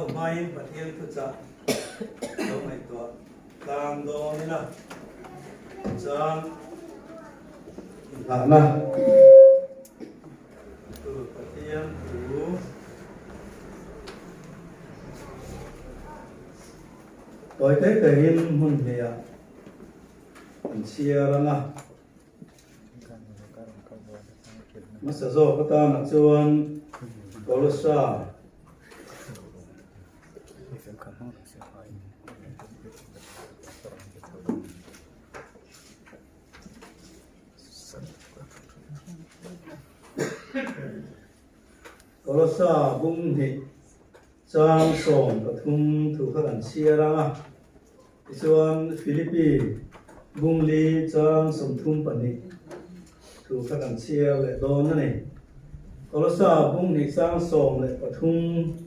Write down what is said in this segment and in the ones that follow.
ho hmain Pathian thuchah lo ngaihtuah tlang dawn ila chuan inghahna tur Pathian thu tawi te tein hmun hnih ah an chhiar ang a. Hmasa zawk atana chuan Kolossa Kolossa bung hnih chang 13 thu kha kan chhiar ang a. Tichuan, Philippi bungli chang 32 thu kha kan chhiar leh dawn a ni. Kolossa bung hnih chang 13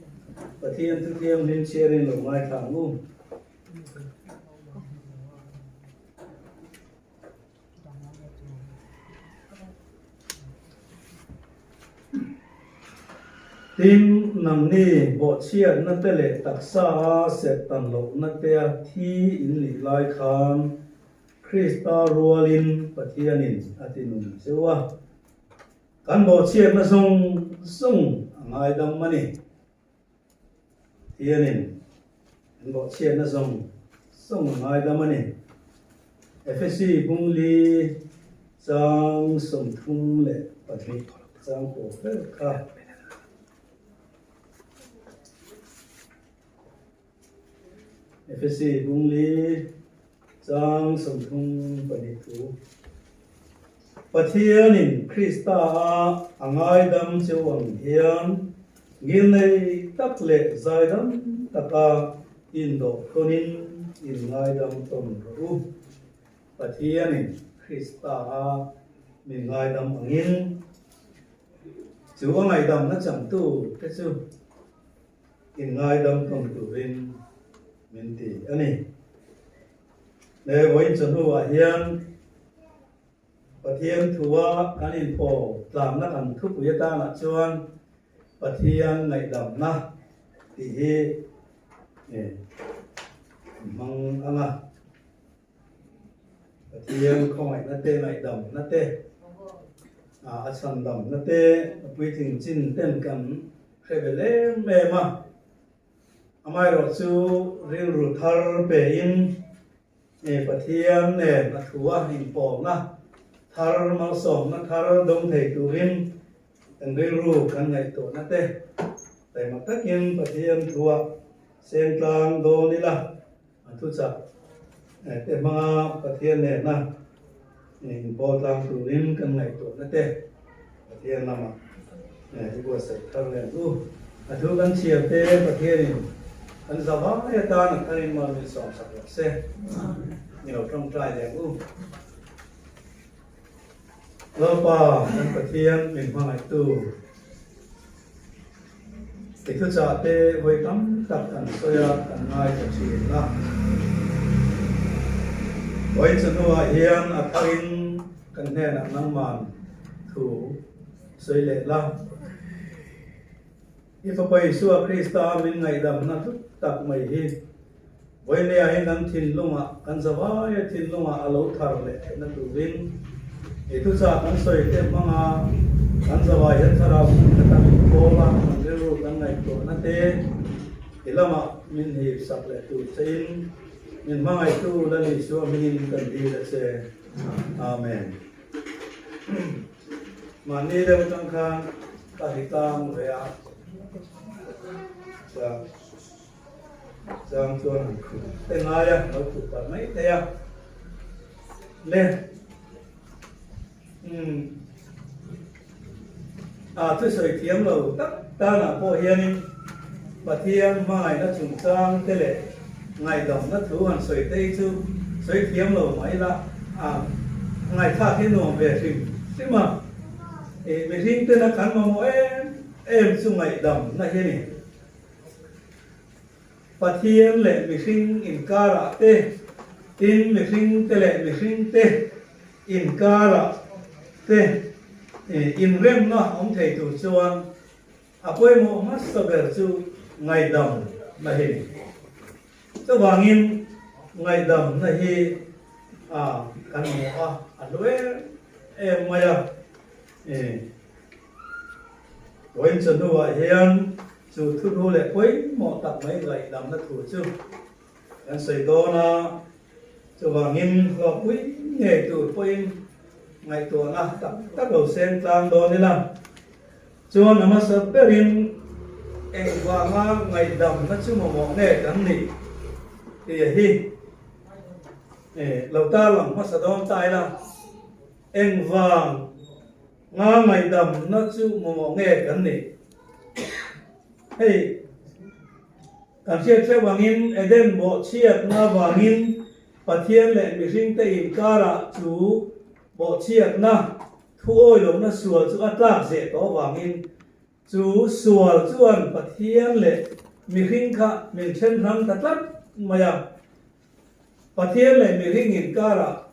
Pathian thu thianghlim chhiarin lo ngaithla ang u. Tin, nangni bawhchhiatna te leh taksa a serh tan lohna tea thi in nih lai khan Krista rualin Pathianin a ti nung cheu a. Kan bawhchhiatna zawng zawng a ngaidam a ni. Hianin an bawhchhiatna zawng zawng a ngaidam a ni. Efesi bungli chang 32 chang pawh ber kha. Efesi bungli chang 32 thu. Pathianin Krista a a ngaidam cheu ang hian ngilnei tak leh zaidam taka indawh tawnin in ngaidam tawn rawh u. Pathianin Krista a min ngaidam angin chu a ngaihdamna changtu te chu in ngaidam tawn turin min ti a ni. He vawiin chawhnuah hian Pathian thua kan inphaw tlanna kan thupui atanah chuan Pathian ngaihdamna tih hi hmang ang a. Pathian khawngaihna te, ngaihdamna te, a chhandamna te a puitling chin ten kan hre ve lem em a. Amaherawh chu rilru thar pein Pathian nen a thu a inpawlna thar, malsawmna thar dawng thei turin kan rilru kan ngaihtuahna te taima takin Pathian thua seng tlang dawn ila a thuchah te hmanga Pathian nena inpawl tlang turin kan ngaihtuahna te Pathian lamah i buatsaih thar leh ang u. A thu kan chhiar te Pathianin kan zavai atan a tharin mal min sawmsak rawh se. Ni lo tawngtai leh ang u. Lalpa kan Pathian min hmangaihtu i thuchah te vawi tam tak kan sawi a, kan ngaithla thin a. Vawi chawhnuah hian a tharin kan hnenah nangman thu sawi leh la. I Fapa Isua Krista min ngaihdamna hlut tak mai hi vawinia hian kan thinlungah, kan zavaia thinlungah a lo thar leh theihna turin i thuchah kan sawi te hmanga kan zavai hian thlarau hmun kha kan inkawl a, kan rilru kan ngaihtuahna te i lamah min hip sak leh tur chein min hmangaihtu Lal Isua hmingin kan dil a che. Amen. Mahni deuh atang khan ka ri tlang ve a, chang chang chuan han khuh te ngai a, lo khuh pah mai thei a. Le umm a thusawi thiam lo tak tanah pawh hianin Pathian hmangaihna chungchang te leh ngaihdamna thu han sawi te hi chu sawi thiam lo mah ila a ngaihthlak hi nuam ve hrim hrim a. Ih mihring tena kan mamawh em em chu ngaihdamna hi a ni. Pathian leh mihring inkarah te, tin mihring te leh mihring te inkarah te inremna awm thei tur chuan A pawimawh hmasa ber chu ngaihdam na hi ni. Chuvangin ngaihdamna hi a kan mamawh a, a hlu em em mai a. Vawiin chawhnuah hian chu thuthu leh pawimawh tak mai ngaihdamna thu chu kan sawi dawn a, chuvangin hlawkpui ngei tur pawhin ngaihtuahna tak tak lo seng tlang dawn ila. Chuan a hmasa berin engvanga ngaihdamna chu mamawh nge kan nih tih hi lo tarlang hmasa dawn ta ila. Engvang nga ngaihdamna chu mamawh nge kan nih? Hei kan hriat hreuh angin Eden bawhchhiatna vangin Pathian leh mihringte inkarah chu bawhchhiatna Thu awi lohna sual chu a tlak zeh tawh avangin chu sual chuan Pathian leh mihring kha min then hrang ta tlat mai a. Pathian leh mihring inkarah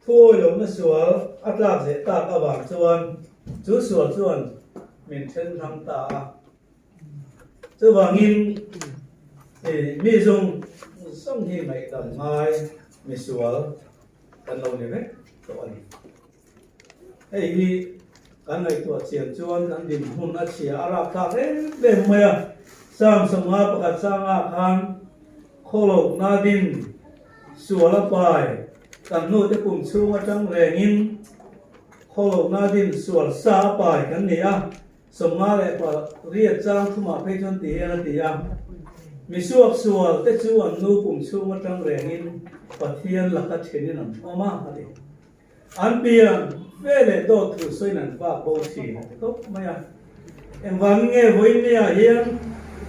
thu awi lohna sual a tlak zeh tak avang chuan chu sual chuan min then hrang ta a. Chuvangin mi zawng zawng hi ngaihdam ngai misual kan lo ni vek tawh a ni. Hei hi kan ngaihtuah chian chuan kan dinhmun a chhia a rapthlak em em mai a. Psalm 51 sangah khan khawlohna din sual a pai kan hnute pum chhung atang rengin khawlohna din sual sa a pai kan ni a. 58 chang thumah phei chuan ti hian a ti a, Misuak sual te chu an nu pum chhung atang rengin Pathian laka thenin an awm a, a ti. An pian ve leh dawt thu sawiin an vak bo thin a ti tawp mai a. Engvangin nge vawinia hian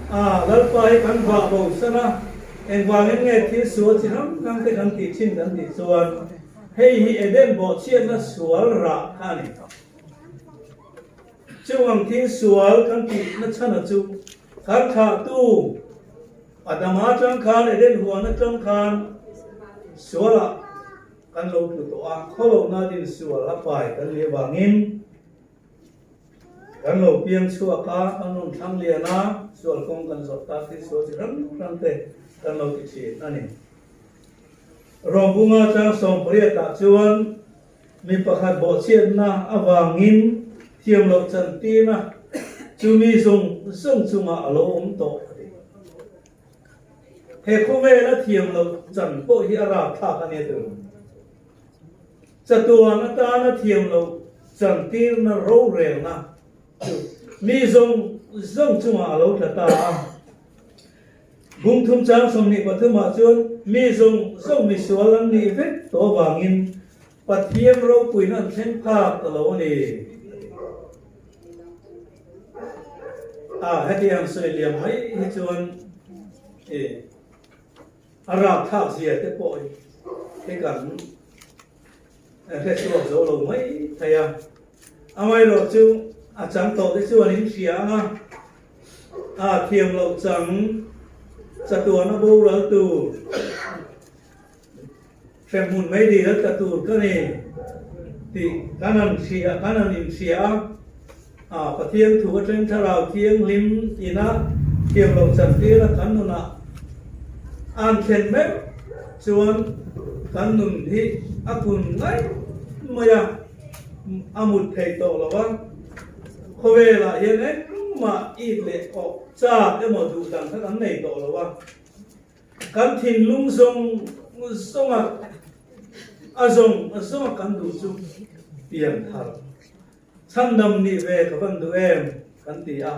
a Lalpa hi kan vah bo san a, engvangin nge thil sual chi hrang hrang te kan tih thin kan tih chuan hei hi Eden bawhchhiatna sual rah kha a ni. Chuvang thil sual kan tihna chhana chu kan thlahtu Adama atang khan Eden huan atang khan sualah Kan lo tlu tawh a, khawlohna din sual a pai kan nih avangin kan lo piang chhuak a, kan rawn thlang lian a, sual kawng kan zawh ta thil sual chi hrang hrang te kan lo ti thin a ni. Rawngbunga chang 18 ah chuan mi pakhat bawhchhiatna avangin thiam loh chantirna chu mi zawng zawng chungah a lo awm tawh a ti. He khawvel a thiam loh chan pawh hi a rapthlak a nia tur. Chatuan atana thiam loh chan tirna rorelna chu mi zawng zawng chungah a lo tla ta a. Bungthum chang 23 ah chuan mi zawng zawng misual an nih vek tawh avangin Pathian ropuina an thleng phak ta lo a ni. A hetiang sawi liam mai hi chuan i a rapthlak zia te pawh hi kan hre chhuak zo lo mai thei a. Amaherawh chu a chang tawh te chuan in hria ang a, a thiam loh chang chatuan a boral tur Hremhmun mai dil a tla tur ka ni tih kan han hria, kan han inhria a, a Pathian thu atang Thlarau Thianghlim ina thiam loh chantir a kan nunah an thlen meuh chuan kan nun hi a kun ngaih mai a, a mut thei tawh lo a, khawvelah hian engmah it leh awh chak emaw duh dang kha kan nei tawh lo a. Kan thinlung zawng zawnga a zawng zawnga kan duh chu pian thar chhandam nih ve ka van duh em kan ti a.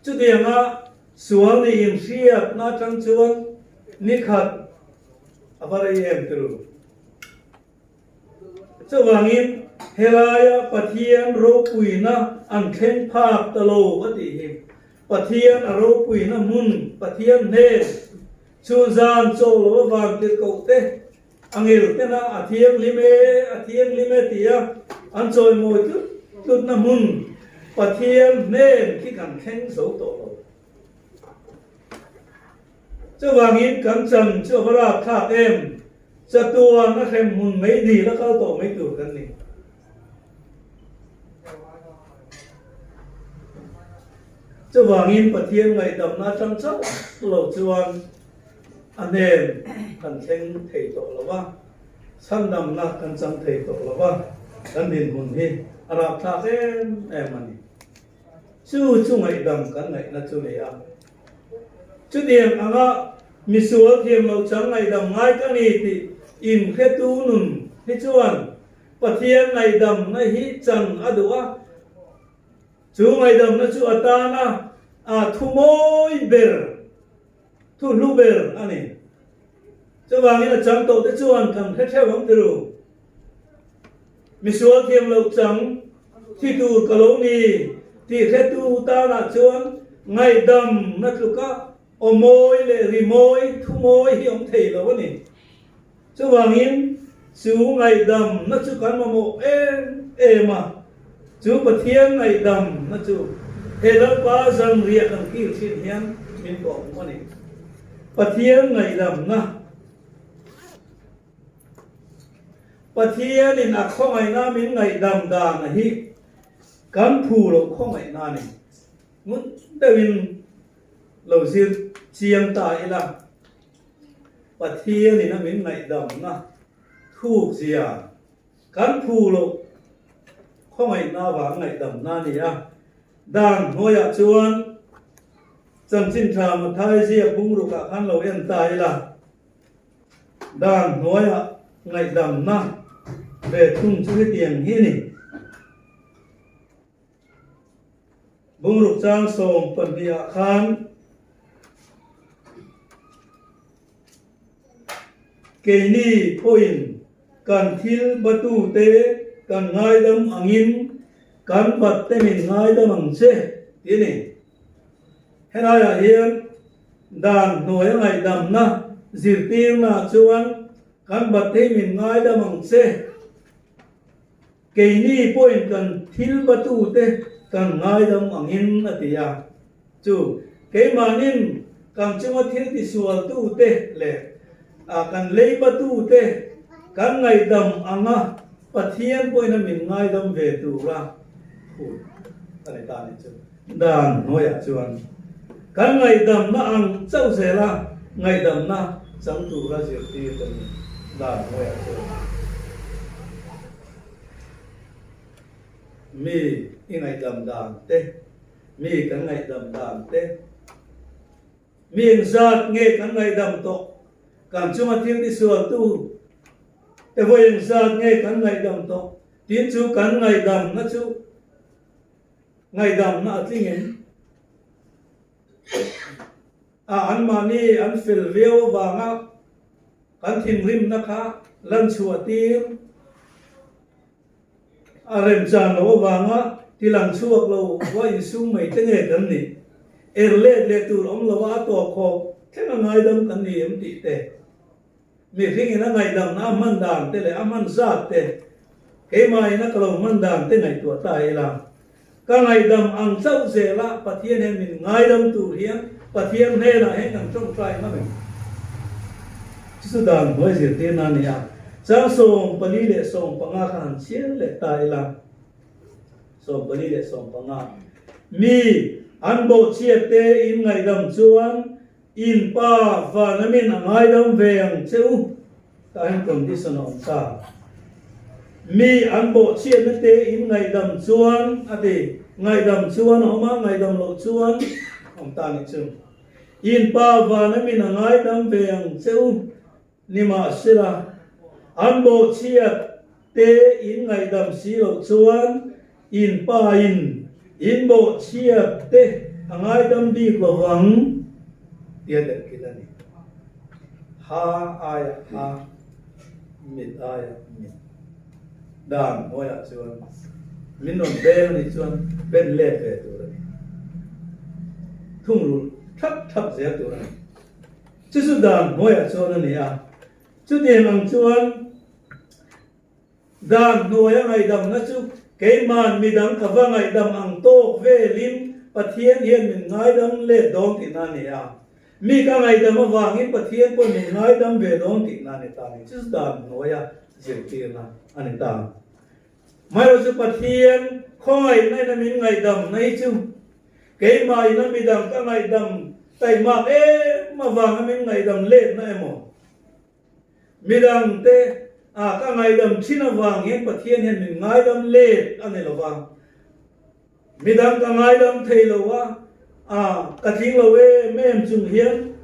Chutianga sual nih inhriatna atang chuan nikhat a va rei em turu. Chuvangin helaia Pathian ropuina an thleng phak ta lo a tih hi Pathian a ropuina hmun, Pathian hnen chhun zan chaw lo avang tirhkoh te a ngil tena a thianghlim e, a thianghlim e tia an chawimawi tlut tlutna hmun Pathian hnen khi kan thleng zo tawh lo. Chuvangin kan chan chu a va rapthlak em? Chatuan a hrem hmun mai dil a kal tawh mai tur kan ni. Chuvangin Pathian ngaihdamna atang chauh lo chuan a hnen kan thleng thei tawh lo va, chhandamna kan chang thei tawh lo va, kan dinhmun hi a rapthlak em em a ni. Chu chu ngaihdam kan ngaihna chu ni a. Chutiang anga misual thiam lo chang ngaihdam ngai ka ni tih inhretu nun hi chuan Pathian ngaihdamna hi chan a duh a. Chu ngaihdamna chu a tana a thu mawi ber, thu hlu ber a ni. Chuvangin a chang tawhte chuan kan hre theuh ang tiru. Misual thiam loh chang thi tur ka lo ni tih hretu tanah chuan ngaihdamna tluka aw mawi leh ri mawi, thu mawi hi awm thei lo a ni. Chuvangin chu ngaihdamna chu kan mamawh em em a, chu Pathian ngaihdamna chu he Lalpa zanriah kan kil thin hian min kawh hmuh a ni. Pathian ngaihdamna, Pathianin a khawngaihna min ngaihdam dan hi kan phu loh khawngaihna a ni. Ngun deuhin lo zir chiang ta ila. Pathianin a min ngaihdamna thuk zia kan phu loh khawngaihna avang ngaihdamna a ni a. Dan hnuaiah chuan chanchin tha Mathai ziak bungrukah khan lo en ta ila, dan hnuaiah ngaihdamna ve thung chu hetiang hi a ni. Bungruk chang 12 ah khan keini pawhin kan thil batute kan ngaidam angin kan bat te min ngaidam ang che tih a ni. Helaiah hian dan hnuaia ngaihdamna zirtirnaah chuan kan bat te hi min ngaidam ang che. Keini pawhin kan thil batute kan ngaidam angin a ti a. Chu, keimahnin kan chunga thil tisualtute leh kan lei batute kan ngaihdam anga Pathian pawhin a min ngaidam ve tura phut a ni ta nih chu. Dan hnuaiah chuan kan ngaihdamna ang chauh zela ngaihdamna chang tura zirtir kan ni dan hnuaiah chuan. Mi i ngaihdam dan te, mi kan ngaihdam dan te, mi engzat nge kan ngaihdam tawh, kan chunga thil tisualtu te vawi engzat nge kan ngaihdam tawh, tin chu kan ngaihdamna chu Ngaihdamna a tling em? A anmahni an fel viau avanga kan thinrimna kha lan chhuah tir a remchan loh avanga tilang chhuak lo va insum mai te nge kan nih? Er let leh tur awm lova a tawp khawp thleng a ngaidam kan ni em tih te. Mihringin a ngaihdamna a hman dan te leh a hman zat te, keimahin a ka lo hman dan te ngaihtuah ta ila, ka ngaihdam ang chauh zela Pathian hian min ngaidam tur hian Pathian hnenah hian kan tawngtai ngam em? Chu chu dan hnuai zirtirna a ni a, chang 14 leh 15 kha han chhiar leh ta ila, 14 leh 15, Mi an bawhchhiat te in ngaihdam chuan In pa Vanamin a ngaidam ve ang che u, tah hian condition a awm ta. Mi an bawhchhiatna te in ngaihdam chuan a ti, ngaihdam chuan a awm a, ngaihdam loh chuan a awm ta nih chu. In pa Vanamin a ngaidam ve ang che u, Nimahsela, an bawhchhiat te in ngaihdam si loh chuan in pa in in bawhchhiat te a ngaidam bik lo vang tia derhkilh a ni. Ha aiah ha, mit aiah mit. Dan hnuaiah chuan min rawn beng a nih chuan ben let ve tur a ni. Thungrulh thap thap zel tur a ni. Chu chu dan hnuaiah chuan a ni a, chutiang ang chuan dan hnuaia ngaihdamna chu keiman midang ka va ngaihdam ang tawk velin Pathian hian min ngaidam let dawn tihna a ni a, mi ka ngaihdam avangin Pathian pawh min ngaidam ve dawn tihna a ni ta a ni. Chu chu dan hnuaia zirtirna a ni ta. Amaherawhchu Pathian khawngaihna in a min ngaihdamna hi chu. Keimah in a midang ka ngaihdam taihmak em avanga min ngaihdam letna emaw? Midang te ah ka ngaihdam thin avang hian Pathian hian min ngaidam let a ni lo va. Midang ka ngaidam thei lo a, a ka tling lo em em chung hian,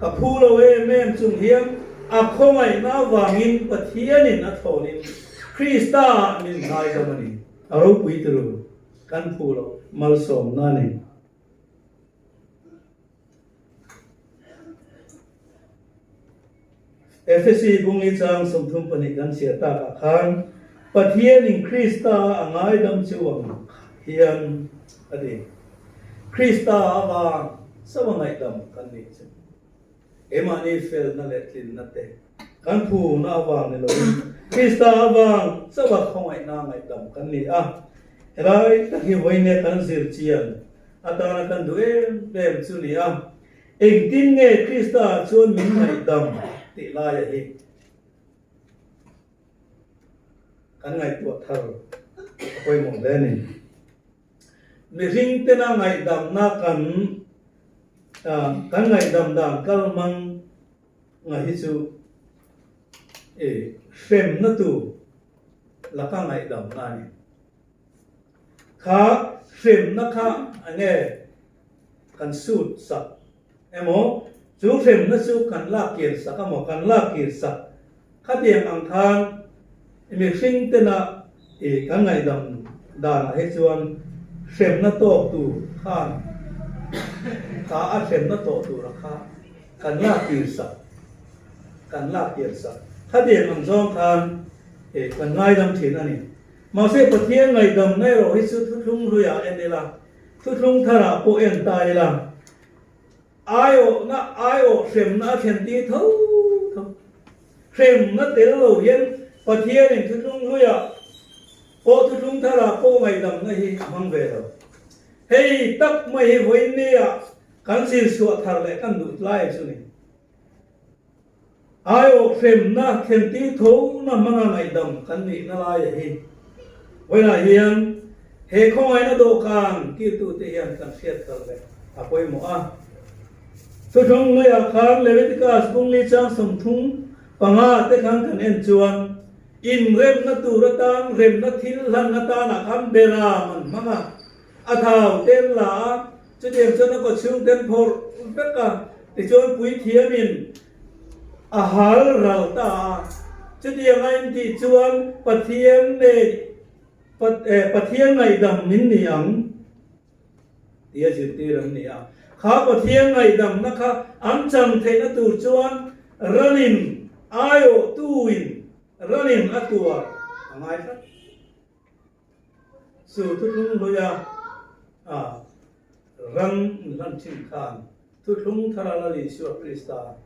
ka phu lo em em chung hian a khawngaihna avangin Pathianin a thlawnin Krista ah min ngaidam a ni. A ropui turu kan phu lo malsawmna a ni. Efesi bungli chang 32 kan chhiar takah khan Pathianin Krista a ngaidam chu ang hian a ti. Krista avang chauh a ngaihdam kan nih chu. Keimahni felna leh tlinna te kan phuna avang ni loin Krista avang chauh a khawngaihna ngaihdam kan ni a. Helai tak hi vawiin kan zir chian atana kan duh em em chu ni a. Engtin nge Krista ah chuan min ngaihdam tih laia hi kan ngaihtuah thar a pawimawh hle a ni. Mihring tena ngaihdamna kan kan ngaihdam dan kal hmang nga hi chu hremna tur laka ngaihdamna a ni. Kha hremna kha enge kan sut sak emaw chu hremna chu kan lak kir sak emaw kan lak kir sak khatiang ang khan mihring tena i kan ngaihdam danah hi chuan hremna tawk tur khan kha a hremna tawh tura kha kan lak kir sak kan lak kir sak khatiang ang zawng khan i kan ngaidam thin a ni. Mahse Pathian ngaihdamna erawh hi chu thuthlung hluiah en ila, thuthlung tharah pawh en ta ila, aiawhna aiawh hremna a thlen tir tho tho. Hremna tel lo hian Pathianin thuthlung hluiah pawh thuthlung tharah pawh ngaihdamna hi a hmang ve lo. Hei tak mai hi vawiinnia kan zirchhuah thar leh kan duh tlai chu ni. Aiawh hremna thlentir thona hmanga ngaihdam kan nihna laia hi vawiinah hian he khawngaihna dawhkan kiltute hian kan hriat kal leh a pawimawh a. Thuthlung hnuaiah khan Leviticus bungli chang 35 te khan kan en chuan inremna tur atan remna thil hlan atanah khan beram an hmang a. A thau ten la a, chutiang chuan a kawchhung ten phawrh vek a, tichuan puithiamin a hal ral ta a. Chutiang a intih chuan Pathian nei Pathian ngaihdam min ni ang tia zirtir an ni a. Kha Pathian ngaihdamna kha an chang theihna tur chuan ranin aiawhtuin ranin a tuar a ngai tlat. Chu thuthlung hluia a ran hlan thin khan thuthlung thara Lal Isua Krista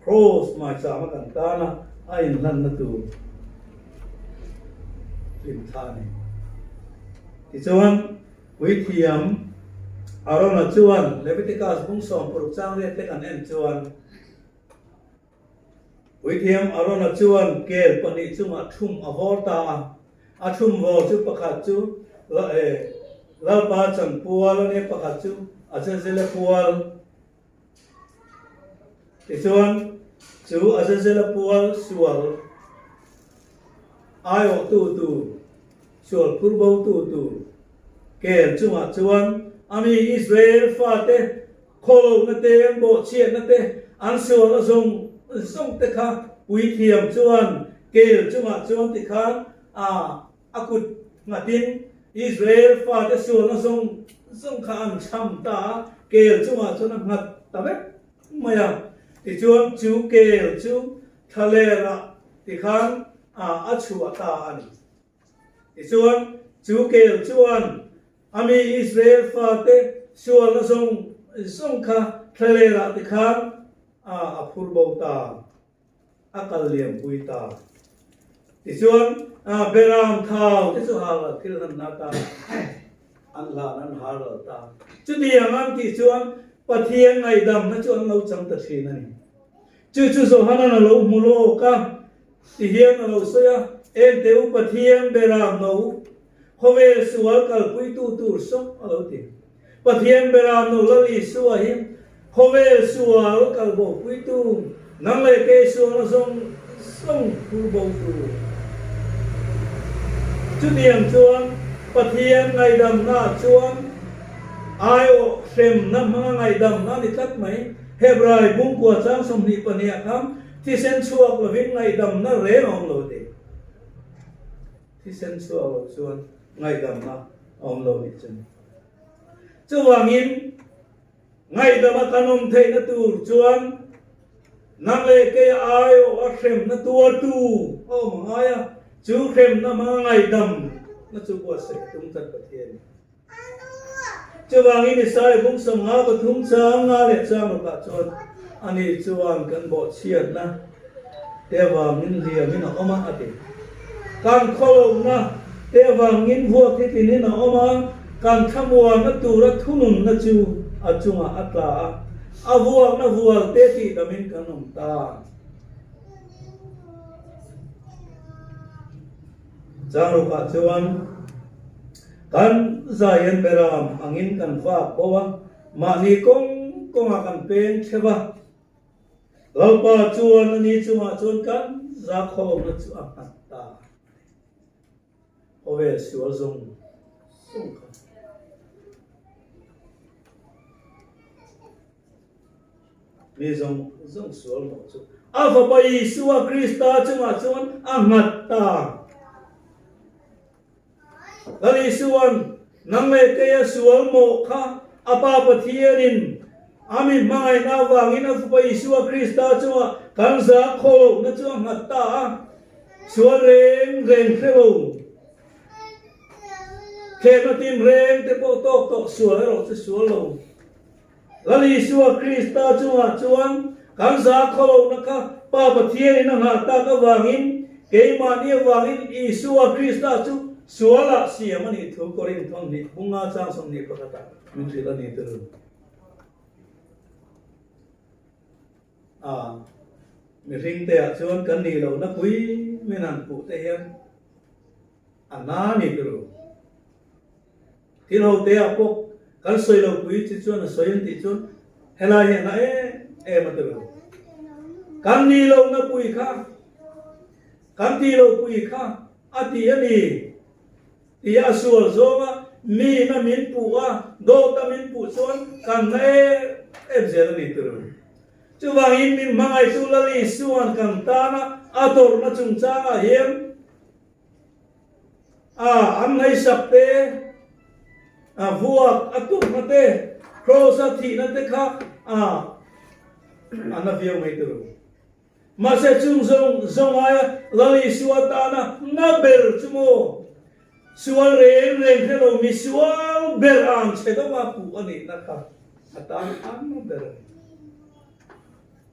Kraws maichama kan tana a inhlanna tur hlimthla a ni. Tichuan, Puithiam Arona chuan Leviticus bung 16 chang riat te kan en chuan, Puithiam Arona chuan kel pahnih chungah thum a vawr ta a, a thum vawr chu pakhat chu Lalpa chanpual a nia, pakhat chu Azazela pual. Tichuan, chu Azazela pual sual aiawhtu tur, sual phur botu tur kel chungah chuan a mi Israel fate Khawlawhna te, an bawhchhiatna te, an sualna zawng zawng te kha puithiam chuan kel chungah chuan tikhan a a kut nghatin Israel fate sualna zawng zawng kha an chham ta a, kel chungah chuan a nghat ta vek mai a. Tichuan chu kel chu thlalerah tikhan a a chhuah ta a ni. Tichuan chu kel chuan A mi Israel fate sualna zawng zawng kha thlalerah te khan a a phur bo ta, a kal liam pui ta. Tichuan, Beram thau te chu hal thil hlanna atan an hlan an hal ral ta. Chutiang an tih chuan Pathian ngaihdamna chu an lo chang ta thin a ni. Chu chu Johanan a lo hmu lawk a, tihian a lo sawi a, Ente u Pathian Beram no Khawvel sual kalpuitu tur sawk a lo ti. Pathian beram no Lal Isua hi khawvel sual kal bo puitu, nang leh kei sualna zawng zawng phur bo tu. Chutiang chuan Pathian ngaihdamna chuan aiawh hremna hmanga ngaihdamna a ni tlat mai. Hebrai bungkua chang 22 ah khan thisen chhuak lovin ngaihdamna reng a awm lo ti. Thisen chhuak lo chuan ngaihdamna a awm lo nih chu. Chuvangin, ngaihdama kan awm theihna tur chuan nang leh kei aiawh a hremna tuartu a awm a ngai a, chu hremna hmanga ngaihdamna chu buatsaih a tum tlat Pathian in. Chuvangin Isaiah bung 53 chang nga leh chang rukah chuan ani chuan kan bawhchhiatna te avangin hliamin a awm a, a ti. Kan khawlohna te avangin vuak hi tlinin a awm a, kan thlamuanna tura thununna chu a chungah a tla a, a vuakna vual te tihdamin kan awm ta. Changrukah chuan kan zaian beram angin kan vak bo a, mahni kawng kawngah kan peng theuh a. Lalpa chuan ani chungah chuan kan zakhawmna chu a nghat ta a ni. Khawvel sual zawng zawng kha. Mi zawng zawng sual mawh chu a Fapa Isua Krista chungah chuan a nghat ta. Lal Isua'n nang leh keia sual mawh kha a Pa Pathianin a mi hmangaihna avangin a Fapa Isua Krista chungah kan zah khaw lohna chu a nghat ta a, sual reng reng hre lo. Thlemna tin reng te pawh tawk tawh sual erawh chu sual lo. Lal Isua Krista chungah chuan kan zah khaw lohna kha Pa Pathianin a nghah tak avangin keimahni avangin Isua Krista chu sualah siam a nih thu Korinth thawmhnih bunga chang 21 ah min hrilh a ni tel. A mihring te ah chuan kan nih lohna pui min han puh te hian a na ni turu. Thil ho te ah pawh kan sawi lo pui chi chuan a sawi an tih chuan helai hi a na em em a ti lo. Kan nih lohna pui kha, kan tih loh pui kha a ti a ni tih a sual zawnga mi na min puh a, dawt a min puh chuan kan na em em zel a ni ti lo. Chuvangin min hmangaihtu Lal Isua'n kan tana a tawrhna chungchangah hian A, an ngaihsak te, a vuak a tukna te, kraws a thihna te kha a a na viau mai tur. Mahse chung zawng zawng aia Lal Isua tana na ber chu maw? Sual reng reng hre lo mi sual ber ang che deuh a puh a nihna kha a tan a na ber a ni.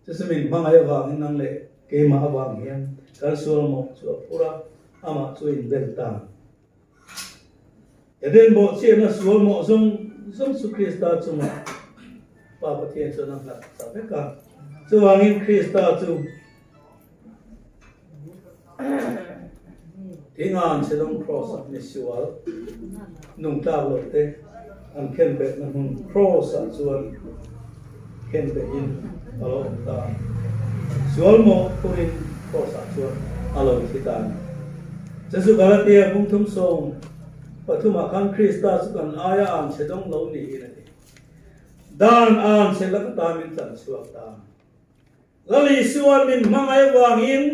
Chu chu min hmangaih avangin nang leh keimah avang hian kan sual mawh chu a phur a, amah chu a inbel ta. Eden bawhchhiatna sual mawh zawng zawng chu Krista chungah Pa Pathian chuan a nghat ta vek a. Chuvangin Krista chu Thingan Shillong Cross-ah misual nungtlak lo te an khenbehna hmun Cross-ah chuan khenbehin a lo awm ta a. Sual mawh phurin Cross-ah chuan a lo thi ta a ni. Chu Galatia bung thum 13 ah khan Krista chu kan aia ang chhe dawng lo niin a ti. Dan ang chhe laka ta min tlan chhuak ta. Lal Isua'n min hmangaih avangin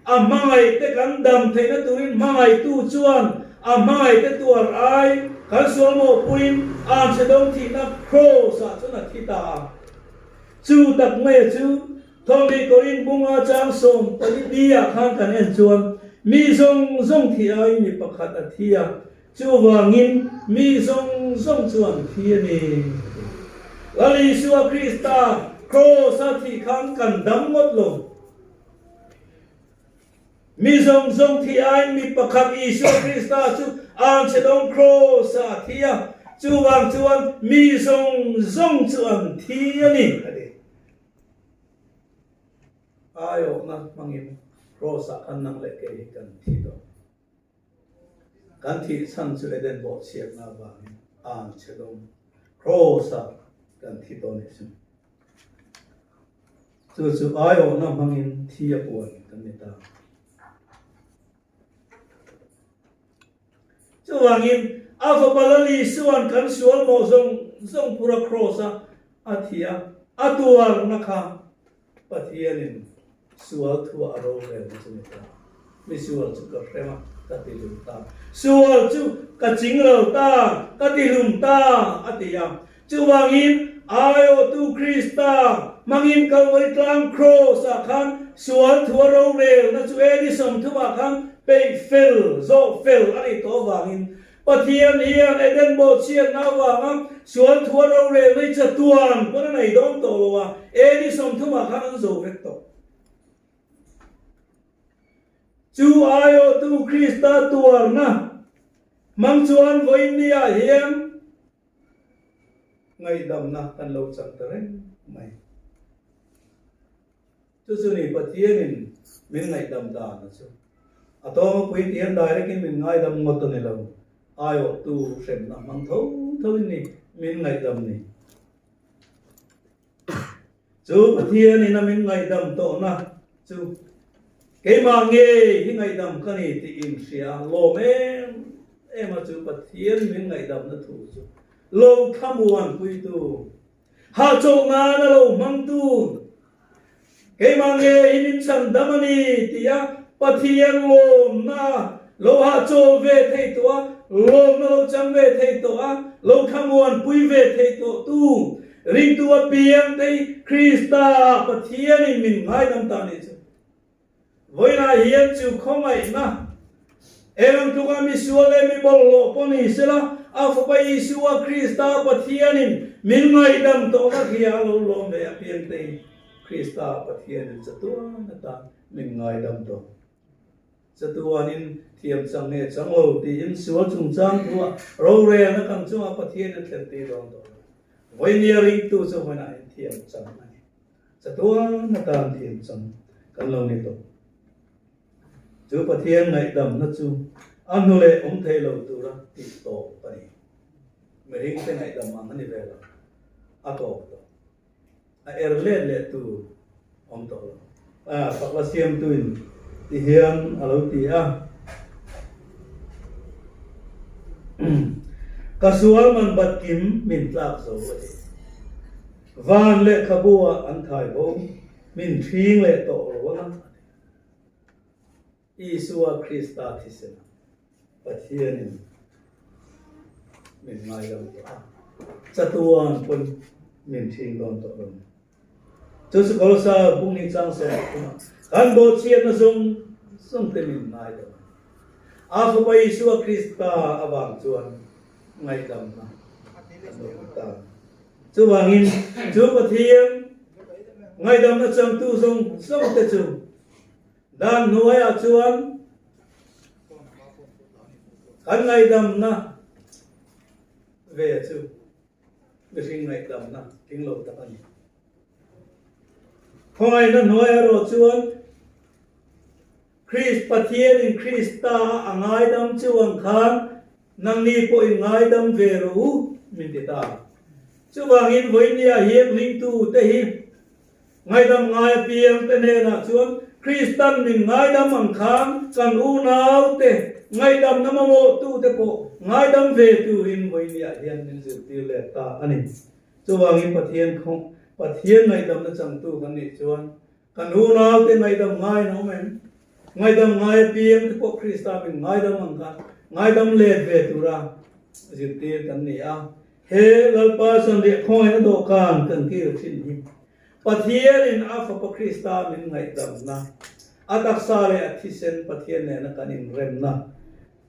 a hmangaihte kan dam theihna turin hmangaihtu chuan a hmangaihte tuar ai kan sual mawhpuiin anchhedawng thihna kraws-ah chuan a thi ta a. Chu tak maia chu Thawmhnih Korinth bunga chang 14 bi-ah khan kan en chuan mi zawng zawng thih aiin mi pakhat a thi a, Chuvangin mi zawng zawng chuan thi a ni. Lal Isua Krista Kraws-a thih khan kan dam ngawt lo. Mi zawng zawng thih aiin mi pakhat Isua Krista chu Anchhedawng Kraws-ah a thi a, chuvang chuan mi zawng zawng chu an thi a ni, a ti. Aiawhna hmangin Kraws-ah khan nang leh kei hi kan thi tawh. Kan thih chhan chu Eden bawhchhiatna avangin ang che dawm. Kraws-ah kan thi tawh nih chu. Chu chu aiawhna hmangin thi a puan kan ni ta. Chuvangin, a fapa Lal Isua'n kan sual mawh zawng zawng pura Kraws-a a thi a, a tuarna kha Pathianin sual thuah a rorelna chu ni ta. Mi sual chu ka hrem a, ka ti hlum ta. Sual chu ka ching lo ta, ka ti hlum ta, a ti a. Chuvangin, aiawhtu Krista hmangin Kalvari tlang Kraws-ah khan sual thuah rorelna chu AD 30 khan peih fel, zawh fel a nih tawh avangin Pathian hian Eden bawhchhiatna avanga sual thua rorelna i chatuan pawn a nei dawn tawh lo a, AD 30 khan an zo vek tawh. Chu aiawhtu Krista tuarna hmang chuan vawiinniah hian ngaihdamna kan lo chang ta reng mai. Chu chu ni Pathianin min ngaihdam dan a chu. A tawng a pui tih hian direct in min ngaidam ngawt a ni lo. Aiawhtu hremna hmang tho tho in ni min ngaihdam ni. Chu Pathianin a min ngaihdam tawhna chu keimah ngei hi ngaihdam ka ni tih inhria lawm em em a chu Pathian min ngaihdamna thu chu lo thlamuan puitu Hahchawh nan a lo hmangtu keimah nge i min chhan dam a ni tia Pathian lawmna lo hahchawl ve thei tawh a, lawmna lo chang ve thei tawh a, lo thlamuanpui ve thei tawh tu ringtu apiang te hi Krista Pathianin min ngaidam ta nih chu. Vawiinah hian chu khawngaihna eng tluka mi sual leh mi bawlhhlawh pawh ni sela, a Fapa Isua Krista Pathianin min ngaihdam tawhna khi a lo lawm ve apiang te hi Krista Pathianin chatuan atan min ngaidam tawh. Chatuanin thiam chang nge chang lo tiin sual chungchang thuah rorelna kan chungah Pathianin a thlen tir dawn tawh lo. Vawinia ringtu chu vawiinah hian thiam chang a ni. Chatuan atan thiam chang kan lo ni tawh. Chu Pathian ngaihdamna chu a hnu leh awm thei lo tura tih tawp a ni. Mihringte ngaihdam ang a ni ve lo. A tawp tawh. A er let leh tur awm tawh lo. Fakla siamtuin ti hian a lo ti a. Ka sual man bat kim min tlak zo a ti. Van lehkhabu ah an thai bo, min thing leh tawh lo ang a ti. Isua Krista thisen ah Pathianin min ngai lo tawh a, chatuan pawn min thing dawn tawh lo. Chu chu Kolosa bung ni chang 13 ah kan bawhchhiatna zawng zawng te min ngai lo a ni. A Fapa Isua Krista avang chuan ngaihdamna kan lo hmu ta. Chuvangin chu Pathian ngaihdamna changtu zawng zawng te chu dan hnuaiah chuan kan ngaihdamna ve chu mihring ngaihdamna tling lo tak a ni. Khawngaihna hnuai erawh chuan Krist Pathianin Krista a ngaidam chu ang khan nangni pawhin ngaidam ve rawh u min ti ta. Chuvangin vawinia hian ringtute hi ngaidam ngai apiang te hnenah chuan Kristan min ngaidam ang khan kan unaute ngaihdamna mamawhtute pawh ngaidam ve turin vawinia hian min zirtir leh ta a ni. Chuvangin Pathian Pathian ngaihdamna changtu kan nih chuan Kan unaute ngaihdam ngai an awm em? Ngaihdam ngai apiang te pawh Krista min ngaidam ang kha ngaidam let ve tura zirtir kan ni a. He Lalpa Zanriah khawngaihna dawhkan kan kir thin hi Pathianin a Fapa Krista min ngaihdamna, a taksa leh a thisen Pathian nena kan inremna,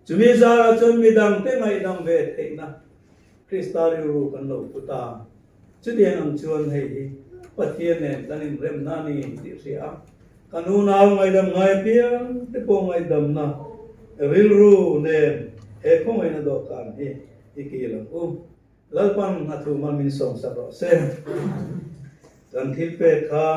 chumi zarah chuan midangte ngaihdam ve theihna Krista rilru kan lo pu ta. Chutiang ang chuan hei hi Pathian nen kan inremna a ni tih hria a, kan unau ngaihdam ngai apiang te pawh ngaihdamna rilru nen he khawngaihna dawhkan hi i kil ang u. Lalpan a thu hman min sawmsak rawh se. Kan thil pek kha.